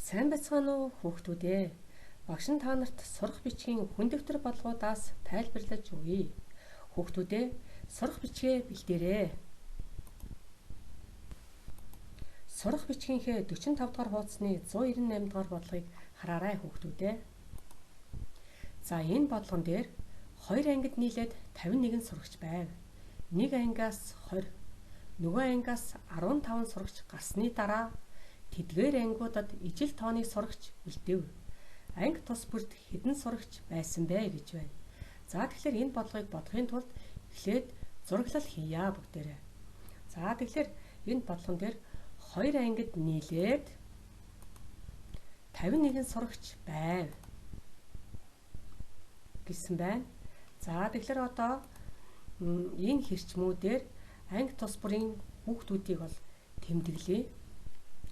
Сайн байцгаана уу хүүхдүүд ээ. Багш нь та нарт сурах бичгийн хүн дэвтэр бодлогуудаас тайлбарлаж өгье. Хүүхдүүд ээ, сурах бичгээ бэлдээрэй. Сурах бичгийнхээ 45 дугаар хуудасны 198 дугаар бодлогыг хараарай хүүхдүүд ээ. За, энэ бодлогон дээр 2 ангид нийлээд 51 сурагч байв. Нэг ангиас 20, нөгөө ангиас 15 сурагч гарсны дараа тэдгээр ангиудад ижил тооны сурагч үлдэв. Анги тус бүрт хэдэн сурагч байсан бэ гэж байна. За, тэгэхээр энэ бодлогыг бодохын тулд эхлээд зураглал хийе бүгдээрээ. За, тэгэхээр энэ бодлогон дээр 2 ангид нийлээд 51 сурагч байв гэсэн байна. За, тэгэхээр одоо энэ хэрчмүүдээр анги тус бүрийн хүүхдүүдийг бол тэмдэглэе.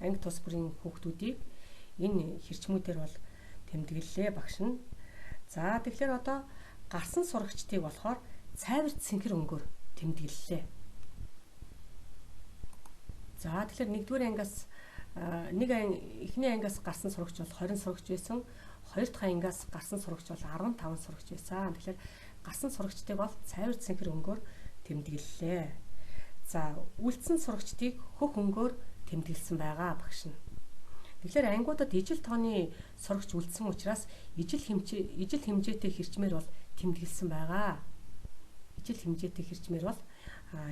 Анги тус бүрийн хүүхдүүдийг энэ хэрчмүүдээр бол тэмдэглэлээ багш нь. За, тэгэхээр одоо гарсан сурагчдыг болохоор цайвар цэнхэр өнгөөр тэмдэглэлээ. За, тэгэхээр нэгдүгээр ангиас нэг эхний ангиас гарсан сурагч бол 20 сурагч байсан. Хоёр дахь ангиас гарсан сурагч бол 15 сурагч байсан. Тэгэхээр гарсан сурагчдыг бол цайвар цэнхэр өнгөөр тэмдэглэлээ. За, үлдсэн сурагчдыг хөх өнгөөр тэмдэглэсэн байгаа багш нь. Тэгэхээр ангиудад ижил тооны сурагч үлдсэн учраас ижил хэмжээтэй хэрчмээр бол тэмдэглэсэн байгаа. Ижил хэмжээтэй хэрчмээр бол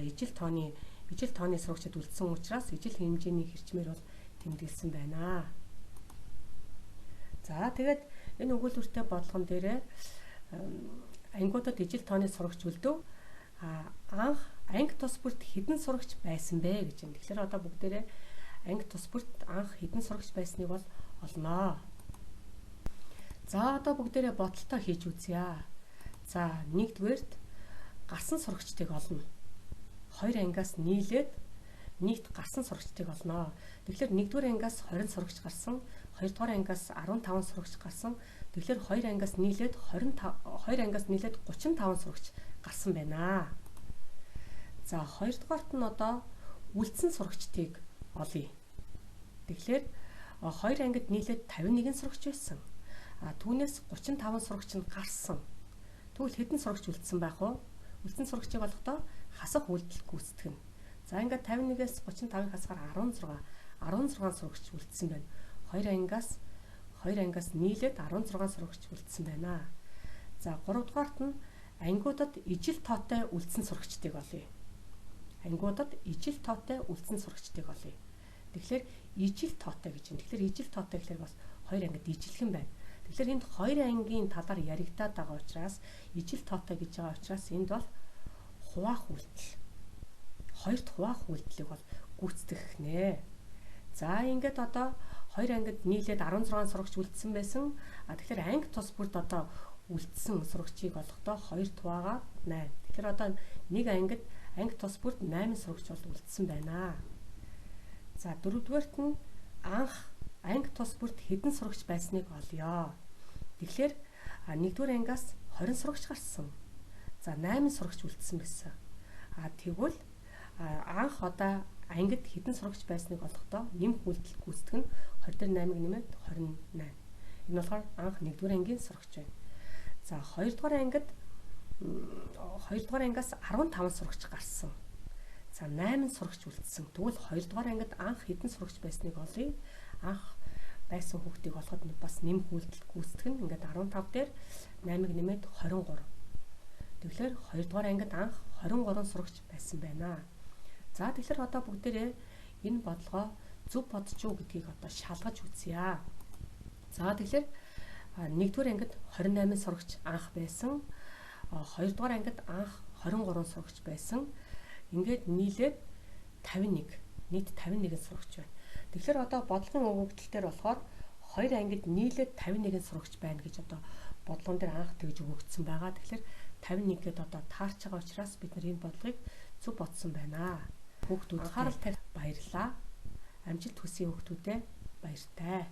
ижил тооны сурагчид үлдсэн учраас ижил хэмжээний хэрчмээр бол тэмдэглэсэн байна. За, тэгээд энэ өгүүлбэртэй бодлогон дээрээ ангиудад ижил тооны сурагч үлдэв. Анх анги тус бүрт хэдэн сурагч байсан бэ гэж юм. Тэгэхээр одоо бүгдээрээ анги тус бүрт анх хэдэн сурагч байсныг бол олноо. За, одоо бүгдээрээ бодолтой хийж үзье. За, нэгдүгээрт гарсан сурагчдыг олно. Хоёр ангиас нийлээд нийт гарсан сурагчдыг олноо. Тэгэхээр нэгдүгээр ангиас 20 сурагч гарсан, хоёрдугаар ангиас 15 сурагч гарсан. Тэгэхээр хоёр ангиас нийлээд 25, хоёр ангиас нийлээд 35 сурагч гарсан байна. За, хоёрдугаарт нь одоо үлдсэн сурагчдыг олъё. Тэгэхээр хоёр ангид нийлээд 51 сурагч байсан. А түүнээс 35 сурагч нь гарсан. Тэгвэл хэдэн сурагч үлдсэн байх вэ? Үлдсэн сурагчийг олохдоо хасах үйлдэл гүйцэтгэнэ. За, ингээд 51-ээс 35-ыг хасахаар 16 сурагч үлдсэн байна. Хоёр ангиас нийлээд 16 сурагч үлдсэн байна. За, гуравдугаарт нь ангиудад ижил тоотой үлдсэн сурагчдыг олъё. Ангиудад ижил тоотой үлдсэн сурагчдыг олъё. Тэгэхээр ижил тоотой гэж байна. Тэгэхээр ижил тоотой гэхээр бас хоёр ангид ижилхэн байна. Тэгэхээр энд хоёр ангийн талаар яригадаад байгаа учраас ижил тоотой гэж байгаа учраас энд бол хуваах үйлдэл. Хоёрт хуваах үйлдэлийг бол гүйцэтгэх нэ. За, ингээд одоо хоёр ангид нийлээд 16 сурагч үлдсэн байсан. А тэгэхээр анги тус бүрт одоо үлдсэн сурагчийг олохдоо 2 хуваагаад 8. Тэгэхээр одоо нэг ангид анги тус бүрт 8 сурагч бол үлдсэн байна. За, дөрөвдүгээрт нь анх анги тус бүрт хэдэн сурагч байсныг олъё. Тэгэхээр нэгдүгээр ангиас 20 сурагч гарсан. За, 8 сурагч үлдсэн байсан. А тэгвэл анх одоо ангид хэдэн сурагч байсныг олохдоо нэмэх үйлдэл гүйцэтгэх нь 20 дээр 8-ыг нэмээд 28. Энэ болохоор анх нэгдүгээр ангийн сурагч байна. За, хоёрдугаар ангиас 15 сурагч гарсан. За, 8 сурагч үлдсэн. Тэгвэл хоёрдугаар ангид анх хэдэн сурагч байсныг олъё. Анх байсан хүүхдийг олоход бас нэмэх үйлдэл гүйцэтгэх нь ингээд 15 дээр 8-ыг нэмээд 23. Тэгэхээр хоёрдугаар ангид анх 23 сурагч байсан байна. За, тэгэхээр одоо бүгдээрээ энэ бодлогоо зөв бодож юу гэдгийг одоо шалгаж үзье. За, тэгэхээр нэгдүгээр ангид 28 сурагч анх байсан. Хоёрдугаар ангид анх 23 сурагч байсан. Ингээд нийлээд 51, нийт 51 сурагч байна. Тэгэхээр одоо бодлогын өгөгдөл дээр болохоор хоёр ангид нийлээд 51 сурагч байна гэж одоо бодлогон дээр анх тэгж өгөгдсөн байгаа. Тэгэхээр 51 гээд одоо таарч байгаа учраас бид нар энэ бодлогыг зөв бодсон байна. Хүүхдүүд анхаарал тавьж баярлалаа. Амжилт хүсье хүүхдүүдээ, баяртай.